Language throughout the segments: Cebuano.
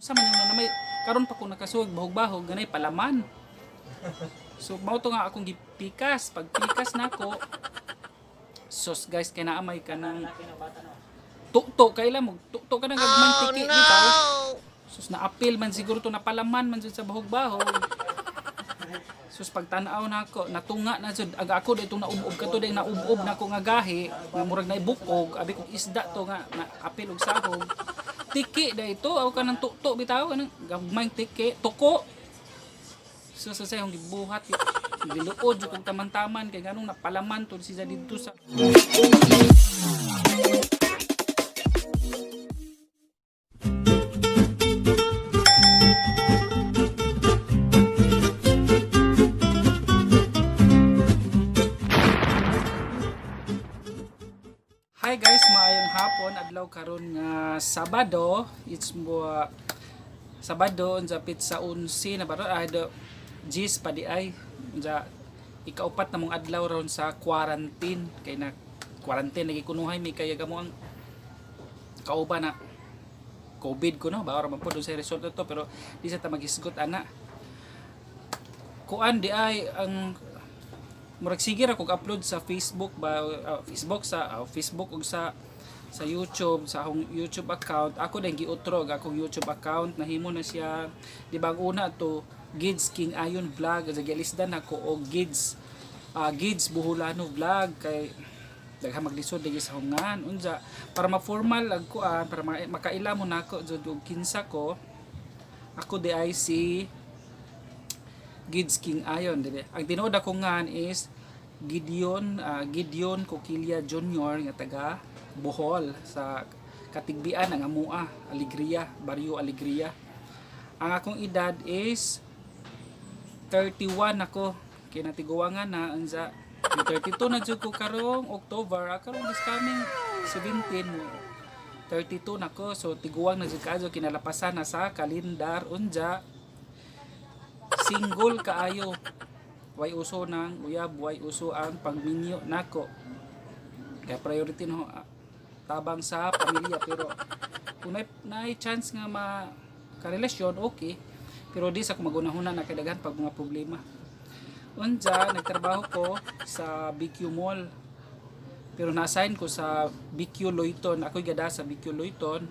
Sa man yung na may karon pa ko nakasuwag bahog-bahog ganay palaman. So mao to nga akong gipikas, pagpikas nako. Sos guys, kay naa may kanang tukto kay mo tukto ka nang gagmay tiki bitaw. Sus, naapil man siguro to, napalaman man jud sa bahog-bahog. Sus, pagtan-aw nako, natunga na jud ag ako dito naub-ob kato dai naub-ob nako nga gahi nga murag naibukog, abi kong isda to nga naapil og sahog. Tiki dai to aw kanang tukto bitaw, kanang gagmay tiki tuko. So sa sayong gibuhat giluod jud kog taman-taman kay nganong napalaman to siya didto sa. Hi guys, maayong hapon, adlaw karon nga Sabado. It's mo Sabado unsa pizza 11 na ba ay do Gis pa di ay unsa ikaupat na mong adlaw ron sa quarantine kay na quarantine lagi kunuhay mi kay gamo ang kauban na COVID ko no ba ra man po sa result to, pero di sa ta maghisgot ana kuan di ay ang murag sige ra kog upload sa Facebook ba, Facebook sa Facebook ug sa YouTube, sa akong YouTube account. Ako din giutro og akong YouTube account, nahimo na siya. Di ba ang una to Gids King Ayon Vlog, sa gialisdan ako og Gids Gids Buhulano Vlog kay daghan maglisod lagi sa hungan unja para ma-formal ag kuan para makaila mo nako jud og kinsa ko. Ako di ay si Gids King Ayon, dili. Ang tinuod ako ngan is Gideon Gideon Coquilla Jr. nga taga Bohol sa Katigbian ang Amua, Alegria, Barrio Alegria. Ang akong edad is 31 ako. Kinatiguangan na unsa 32 na jud ko karong October, karong this coming 17 mo 32 na ko. So tiguang na jud kaayo, kinalapasan na sa kalendar. Unja single kaayo, way uso ng uyab, way uso ang pagminyo nako kaya priority no tabang sa pamilya, pero kung naay chance nga ma karelasyon, okay, pero di sa kung magunahuna na kay daghan pag mga problema. Unja nagtrabaho ko sa BQ Mall, pero na-assign ko sa BQ Loyton. Ako'y gada sa BQ Loyton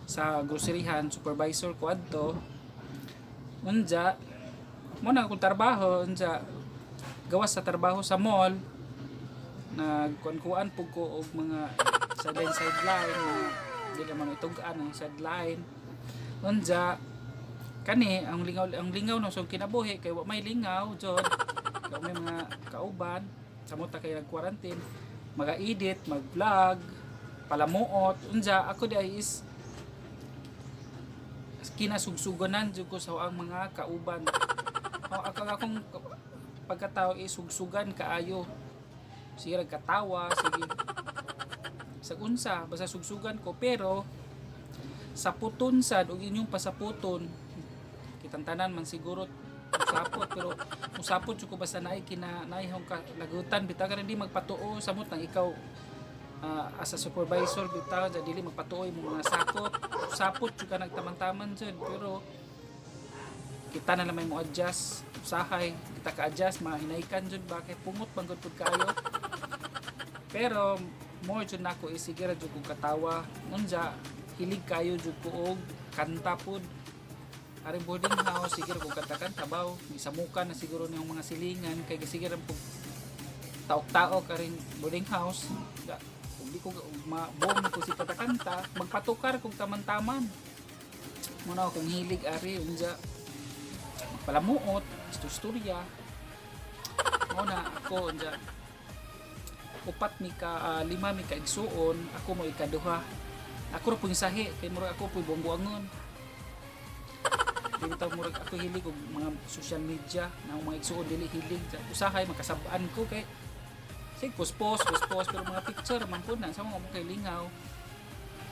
sa groceryhan, supervisor ko adto. Unja mo na akong trabaho, unja gawas sa trabaho sa mall, nagkuan-kuan pug ko og mga sideline sideline na di naman itug-an ang sideline. Unja kani ang lingaw no so kinabuhi kay wa may lingaw jud, wa may mga kauban, samot ta kay nag-quarantine, maga-edit, mag-vlog, palamuot. Unja ako di ay is kinasugsuganan jud ko sa ang mga kauban. O, ang akong pagkatao is sugsugan kaayo. Sige rag katawa, sige sa unsa, basta sugsugan ko, pero saputon sad og inyong pasaputon. Kitang tanan man siguro usapot, pero usapot jud ko basta naay kina naay hong lagutan bitaw ka di magpatuo samot nang ikaw as a supervisor bitaw sa dili magpatuoy mo mga sakop, usapot jud ka nagtaman-taman jud, pero kita na lang may mo adjust usahay kita ka adjust mahinaykan jud ba kay pungot man gud pud kaayo, pero more jud nako is sige ra jud kog katawa. Unja hilig kayo jud ko og kanta pud aring boarding house, sige ra kog kanta-kanta baw gisamukan na siguro niyong mga silingan kay sige ra pug taok-taok aring boarding house. Da, kung di ko ma-bom ko si kanta-kanta, magpatukar kog taman-taman muna akong hilig ari. Unja magpalamuot, istorya mo na ako. Unja upat mi ka lima mi ka igsuon, ako mo ikaduha. Ako ra pud sahi kay murag ako pud buang-buangon. Dili ta murag ako hilig og mga social media na ang mga igsuon dili hilig. Usahay makasab-an ko kay sig post post post, pero mga picture man pud na sa mga mo kay lingaw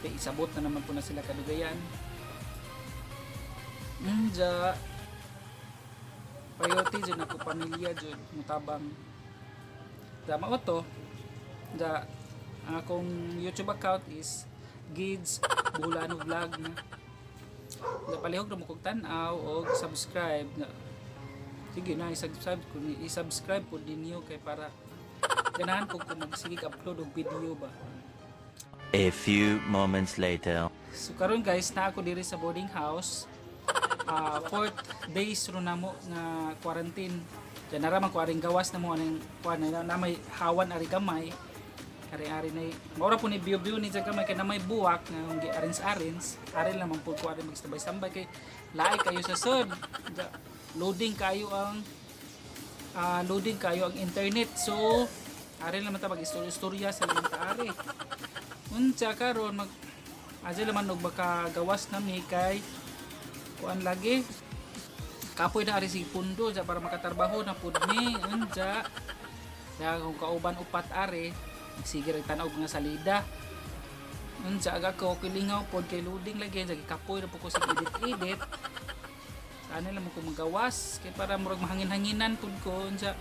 kay isabot na naman po na sila kadugayan. Unja priority jud ako pamilya jud mutabang da mao to. Da ang akong YouTube account is Gids Buhulano Vlog na. Palihog ra mo kog tan-aw og subscribe. Sige na, i-subscribe ko ni, i-subscribe po ninyo kay para ganahan ko kung magsige upload og video ba. A few moments later. So karon guys, na ako diri sa boarding house. Fourth days ro namo nga quarantine. Diyan na ra man ko aring gawas na mo aning kuan na may hawan ari gamay. Ari-ari na maura po ni biyo-biyo ni dyan gamay kay na may buwak nga kung gi-arrange-arrange. Ari lang man pud ko ari magsabay-sambay kay laay kayo sa sud. Loading kayo ang loading kayo ang internet. So ari lang man ta mag-istorya sa lamang ta ari. Unsa karon mag aja laman og baka gawas na mi kay kuan lagi kapoy na ari si pundo ja para makatrabaho na pud mi unja ya kung kauban upat ari sige ra tan-aw nga salida unja aga ko kilingaw pod kay loading lagi ja kapoy na po ko sa edit edit sana lang mo ko magawas kay para murag mahangin-hanginan pud ko unja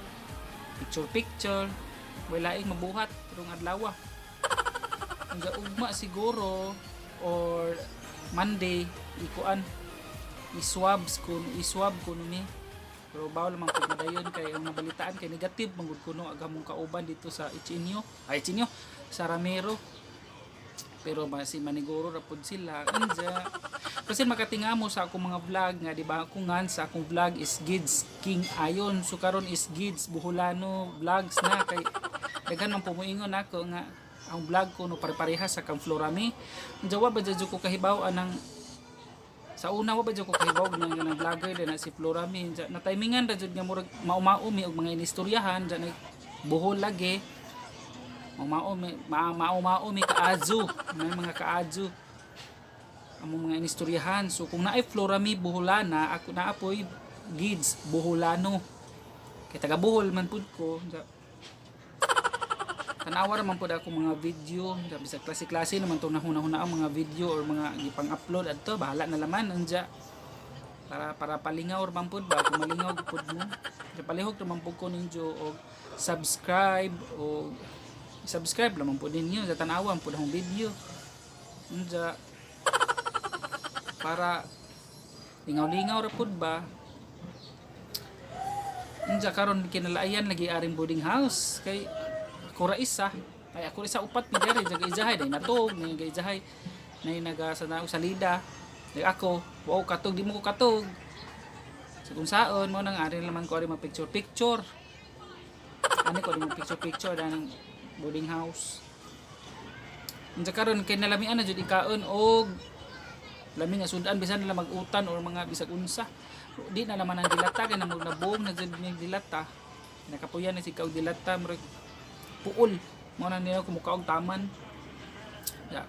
picture picture wala laing mabuhat karong adlaw. Unja ugma siguro or Monday ikuan i-swab ko ni, pero bawal man pud madayon kay ang nabalitaan kay negative man gud kuno ang among kauban dito sa Ichinyo, ay Ichinyo sa Ramiro, pero si maniguro ra pud sila unja kasi makatinga mo sa akong mga vlog nga di ba ako nga sa akong vlog is Gids King Ayon, so karon is Gids Buholano Vlogs na kay daghan man pumuingon nako nga ang vlog ko no pare-pareha sa kang Florami. Unja wa ba jud ko kahibaw anang sa una wa ba jud ko kahibaw ng ng vlogger na si Florami. Unja na timingan ra jud nga murag maumao mi og mga inistoryahan unja na buhol lagi maumao mi maumao mi kaazu may mga kaazu among mga inistoryahan. So kung naay Florami Buholana, ako naapoy Gids Buholano kay taga Bohol man pud ko. Unja tanawa ra man pud ako mga video. Unja bisag klase-klase naman tong nahuna-huna ang mga video or mga gipang-upload adto, bahala na laman unja para palingaw ra man pud ba kung malingaw pud mo. Unja palihog ra man pud ko ninyo og subscribe o subscribe lamang pud ninyo sa tan-awan pud akong video unja para lingaw-lingaw ra pud ba. Unja karon kinalaayan lagi aring boarding house kay ako ra isa, ay ako ra isa, upat mi diri jaga ijahay day natog nay naga ijahay nay naga sa naog salida day ako wow katog di mo ko katog so kung saon mo nang ari laman ko ari mag picture picture ani ko ari mag picture picture danang boarding house. Unja karon kay nalamian na jud ikaon og lami nga sudan bisan nila mag-utan or mga bisag unsa di na naman ang dilata kay namog nabong na jud mig dilata nakapuyan na si kaog dilata murag puol mo na niya kumukaog taman ya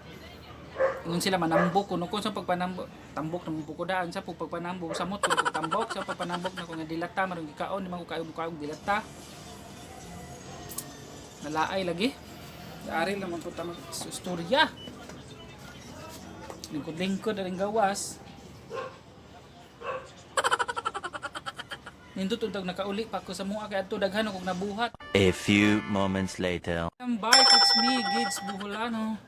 ingon sila manambok kuno ko sa pagpanambok tambok na ko daan sa pagpanambok samot kuno kog tambok sa pagpanambok na ko nga dilata marong gikaon di man ko kayo mukaog dilata nalaay lagi ari lang man po ta mag istorya lingkod-lingkod aring gawas. Nindot untag nakauli pa ko sa mua kay adto daghan akong nabuhat. A few moments later. I'm back, it's me, Gids Buholano.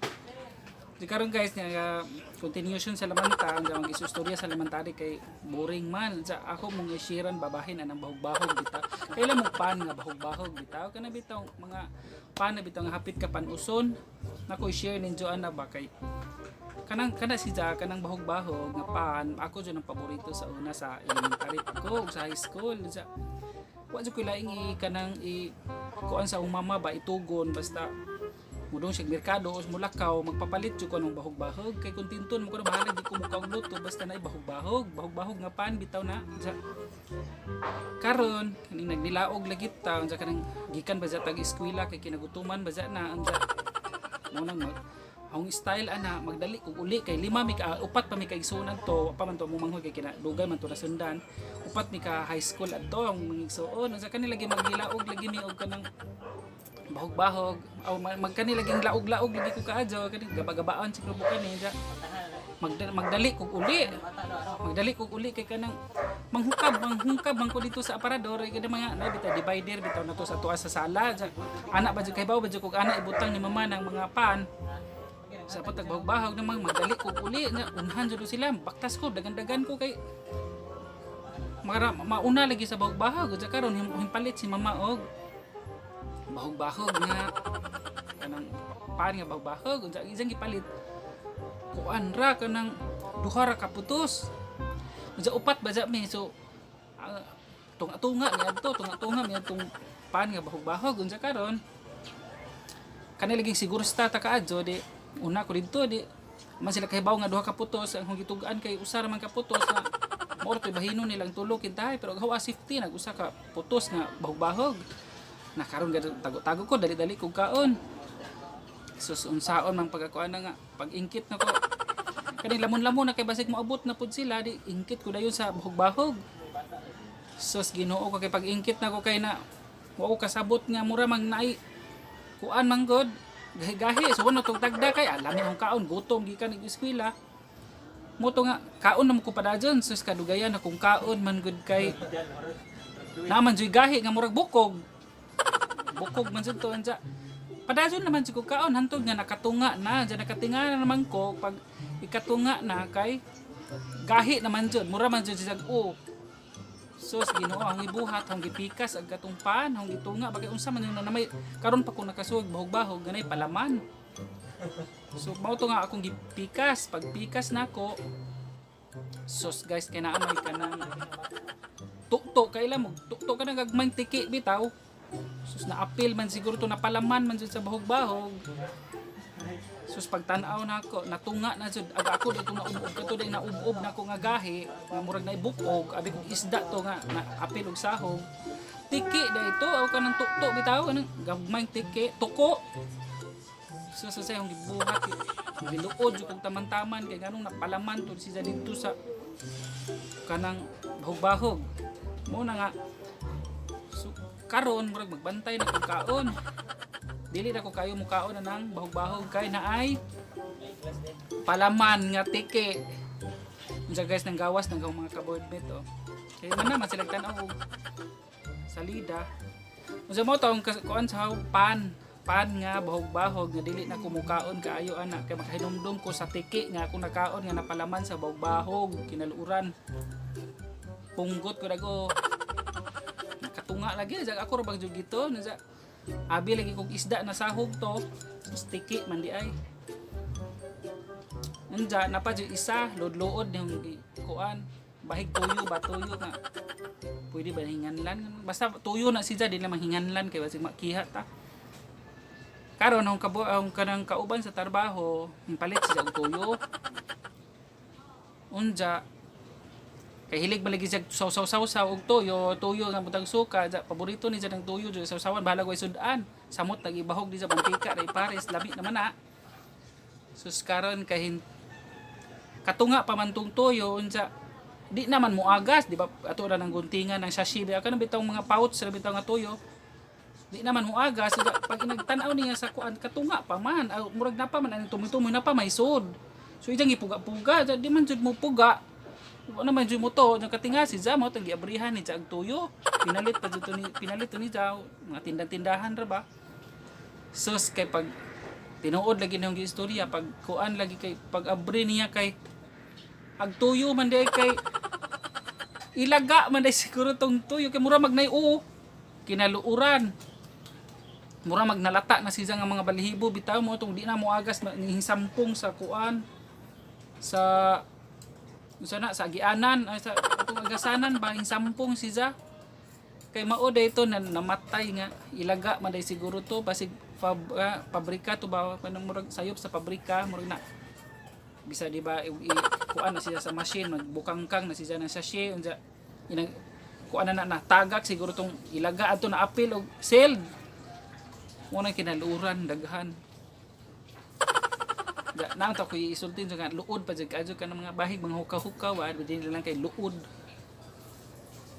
Di karon guys nga continuation sa Lamanta, ang ang istorya sa Lamantari kay boring man. Sa ako mong i-sharean babahin anang bahog-bahog bitaw. Kailan mo pan nga bahog-bahog bitaw kana bitaw mga pan na bitaw nga hapit ka panuson. Nako i-share ninyo ana ba kay kanang kana si Ja kanang bahog-bahog nga pan ako jud ang paborito sa una sa elementary pa ko ug sa high school. Sa wa jud ko laing i kanang i kuan sa akong mama ba itugon basta mudong siya merkado o mulakaw magpapalit jud ko ng bahog-bahog kay kontinton mo ko na bahala di ko mukaog luto basta na bahog-bahog bahog-bahog nga pan bitaw na. Sa karon kaning nagnilaog lagi ta unsa kanang gikan ba sa tag eskwela kay kinagutuman ba sa na unsa mo nang mag akong style ana magdali kog uli kay lima mi ka upat pa mi ka igsuon adto pa man to mo manghoy kay kinadugay man to nasundan upat mi ka high school adto ang mga igsuon unsa kani lagi magnilaog lagi mi og kanang bahog-bahog aw magkani laging laog-laog lagi ko kaadyo kani gaba-gabaan siguro kani magdali kog uli magdali kog uli kay kanang manghukab man ko dito sa aparador kay kanang mga na bitaw divider bitaw na to sa tuwa sa sala. Ana ba jud kay bawo ba jud kog ana ibutang ni mama ng mga pan Sa patagbahog-bahog namang magdali ko uli nga unhan jud sila, baktas ko, dagan-dagan ko kay mara, mauna lagi sa bahog-bahog. Unsa karon himpalit si mama og bahog-bahog nga kanang pan nga bahog-bahog. Unsa isang gipalit, kuan ra, kanang duha ra ka putos. Unsa upat ba mi, so tunga-tunga niadto, tunga-tunga niadtong pan nga bahog-bahog. Unsa karon kani laging siguro sta ta kaadyo di una ko didto, di man sila kahibaw nga duha ka putos ang gitugaan kay usa ra man ka putos nga mao ra to'y bahino nilang tulo kintahay, pero gawa safety nag usa ka putos nga bahog-bahog na. Karon tago-tago ko, dali-dali kog kaon. Sus, unsaon man pagkakuan na nga pag-ingkit na ko kani lamon-lamon na kay basig moabot na pud sila, di ingkit ko dayon sa bahog-bahog. Sus, Ginoo ko, kay pag-ingkit na ko kay na wa ko kasabot nga mura mang naay kuan man god, gahi-gahi. So ano tong tagda kay alam akong kaon, gutom gikan ig eskwela mo to nga kaon na mo ko padayon. Sus, kadugayan akong kaon man gud kay naman juy gahi nga murag bukog bukog man jud to. Anja padayon naman jud ko kaon hantod nga nakatunga na diyan, nakatinga na naman ko. Pag ikatunga na kay gahi naman jud, mura man jud siya o. Sus, Ginoo, ang ibuhat, ang gipikas ang katong pan, ang gitunga bagay unsa man yung nanamay karon pa ko nakasuog bahog-bahog ganay palaman. So mao to nga akong gipikas, pagpikas nako. Sus guys, kay naa may kanang tukto, kay mo tukto ka nang gagmayng tiki bitaw. Sus, naapil man siguro to, napalaman man jud sa bahog-bahog. Sus, pagtan-aw nako, natunga na jud aga ako dito, naub-ob kato dai, naub-ob nako nga gahi nga murag naibukog, abi kong isda to nga naapil og sahog. Tiki da ito aw kanang tukto bitaw, kanang gagmayng tiki, tuko. So sa sayong gibuhat, giluod jud kog taman-taman kay nganong napalaman to siya didto sa kanang bahog-bahog. Mo na nga, so karon murag magbantay na kog kaon. Dili na ko kayo mukaon na nang bahog-bahog kay naay palaman nga tiki. Unsa guys, nang gawas nang mga kaboardmate oh. Kay man naman sila tan-aw og salida. Unsa mo to ang kuan sa pan pan nga bahog-bahog nga dili na ko mukaon kaayo ana kay makahinumdum ko sa tiki nga ako nakaon nga napalaman sa bahog-bahog, kinaluoran. Punggot ko dago. Nakatunga lagi jag ako ra bang jud gito nasa abi lagi kog isda na sahog to. Tapos tiki man di ay. Unja napa jud isa luod-luod yung kuan bahig tuyo ba, tuyo nga pwede ba hinganlan, basta tuyo na siya, di na mahinganlan kay basig makiha ta. Karon ang kabo ang kanang kauban sa trabaho palit siya og tuyo. Unja kay hilig man lagi siya saw-saw og tuyo, tuyo nga butang suka, ja, paborito ni siya ng tuyo jud sawsawan, bahala ko sudan. Samot nagibahog di sa mantika ray pares, lami naman na. Sus, karon kay katunga pa man tong tuyo, unsa di naman muagas, di ba ato ra nang guntingan ng sashimi ka nang bitawng mga pouch ra bitaw nga tuyo. Di naman muagas. Unya, pag nagtan-aw niya sa kuan, katunga pa man, aw, murag na pa man anong tumoy-tumoy na pa may sud. So ijang ipuga-puga, di man jud mo puga. Wa naman jud mo to, nakatinga si Zamo, tang giabrihan ni ang tuyo. Pinalit pa jud to ni, pinalit to ni Zao, mga tindahan-tindahan ra ba. Sus, kay pag tinuod lagi niyong istorya, pag kuan lagi kay pag abri niya kay ag tuyo man di kay ilaga man di siguro tong tuyo kay mura magnay oo kinaluoran, mura magnalata na siya nga mga balihibo bitaw mo tong di na mo agas sampung sa kuan sa unsa na sa agianan ay sa atong agasanan ba, sampung siya kay mao day to na namatay nga ilaga man day siguro to, basig pabrika to ba, kanang murag sayop sa pabrika, murag na bisa di ba kuan na siya sa machine, magbukangkang na siya ng sachet. Unsa inang kuan na na tagak siguro tong ilaga adto na apil og sealed mo na, kinaluoran daghan. Da, naang ta ko isultin sa nga luod pa jud kaadyo ka ng mga bahig mga hukaw-hukaw ah, di na lang kay luod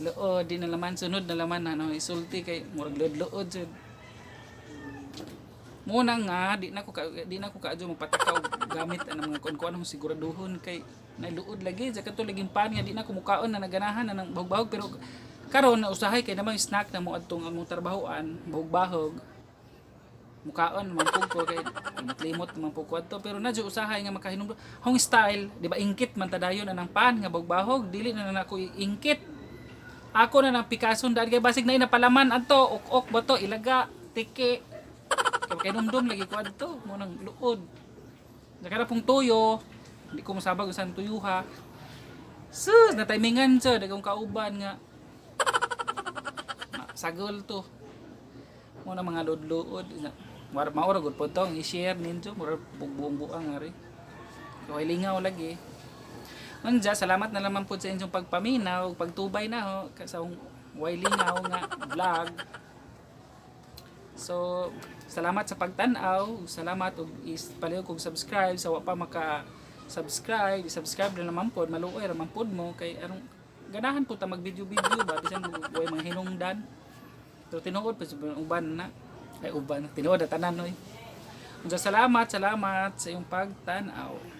luod, di na laman, sunod na laman na no isulti kay murag luod-luod jud mo na nga di na ko kaadyo magpataka og gamit ang mga kuan-kuan akong siguraduhon kay naluod lagi sa kato laging pan nga di na ko mukaon na naganahan na ng bahog-bahog. Pero karon na usahay kay namang snack na mo adtong among trabahoan, bahog-bahog. Mukaon man pud ko kay limot man pud ko adto, pero na jud usahay nga makahinumdum. Akong style, di ba, ingkit man ta dayon anang pan nga bahog, dili na na ako ingkit. Ako na nang pikason dahil kay basig na inapalaman adto, ok-ok ba to, ilaga, tiki. Kay makahinumdum lagi ko adto, mo nang luod. Nakara pong tuyo, hindi ko masabag usan tuyuha. Sus, nataimingan sa dagong kauban nga. Sagol to. Mo na mga luod-luod. Mara maura gud po to ang i-share ninyo, mura buong buang ari. Kay lingaw lagi. Unja, salamat na naman po sa inyong pagpaminaw, pagtubay na ho sa way lingaw nga vlog. So, salamat sa pagtan-aw, salamat og palihog kog subscribe sa wa pa maka subscribe, i-subscribe na naman pod, maluoy ra man pod mo kay anong ganahan po ta mag video-video ba bisan way mga hinungdan. Pero tinuod pa sa uban na. Ay, uban, tinuod na tanan oy. Unsa, salamat, salamat sa iyong pagtan-aw.